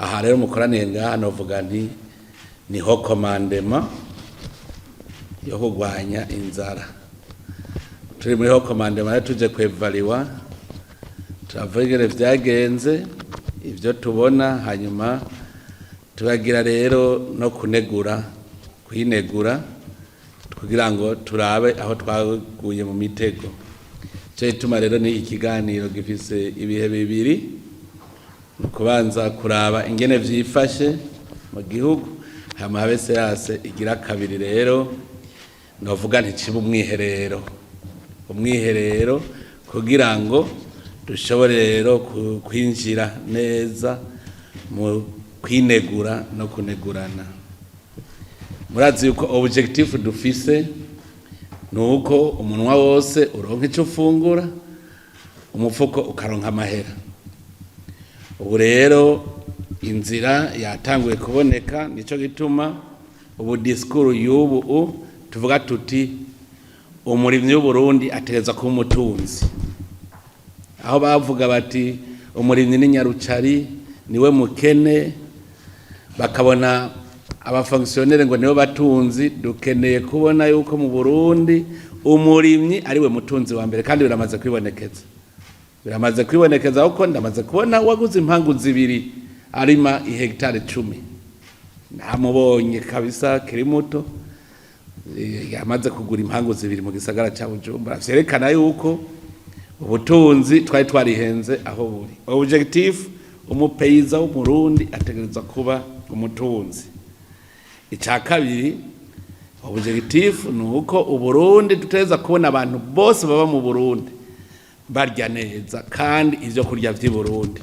Aha rero mukoraniye ngaha, novuga nti niho commandement yo kurwanya inzara. Turi muri haut commandement rero, tuje kwévaluer, turavuga ingene vyagenze, ivyo tubona, hanyuma turagira rero no kunegura, kwinegura, kugira ngo turabe aho twaguye mu mitego. Ico gituma rero ni ikiganiro gifise ibihe bibiri: ni ukubanza kuraba ingene vyifashe mu gihugu, hama habe séance igira kabiri. Rero novuga nticiba umwiherero, umwiherero kugira ngo dushobore rero kwinjira neza mu kwinegura no kunegurana. Murazi yuko objectif dufise ni uko umunwa wose uronka ico ufungura, umufuko ukaronka amahera. Ubu rero inzira yatanguye kuboneka. Nico gituma ubu discours y'ubu tuvuga tuti umurimyi w'Uburundi ategerezwa kuba umutunzi. Aho bavuga bati umurimyi ni nyarucari, niwe mukene, bakabona abafonctionnaires ngo nibo batunzi, dukeneye kubona yuko mu Burundi umurimyi ariwe mutunzi wa mbere. Kandi biramaze kwibonekeza, biramaze kwibonekeza, kuko ndamaze kubona waguze impangu zibiri arima ihegitari 10. Namubonye kabisa, kiri muto, yamaze kugura impangu zibiri mu gisagara ca Bujumbura. Vyerekana yuko ubutunzi twari twarihenze aho buri. Objectif: umupaysan w'Umurundi ategerezwa kuba umutunzi. Icya kabiri, objectif ni uko Uburundi dutegerezwa kubona abantu bose baba mu Burundi barya neza, kandi ivyo kurya vy'i Burundi.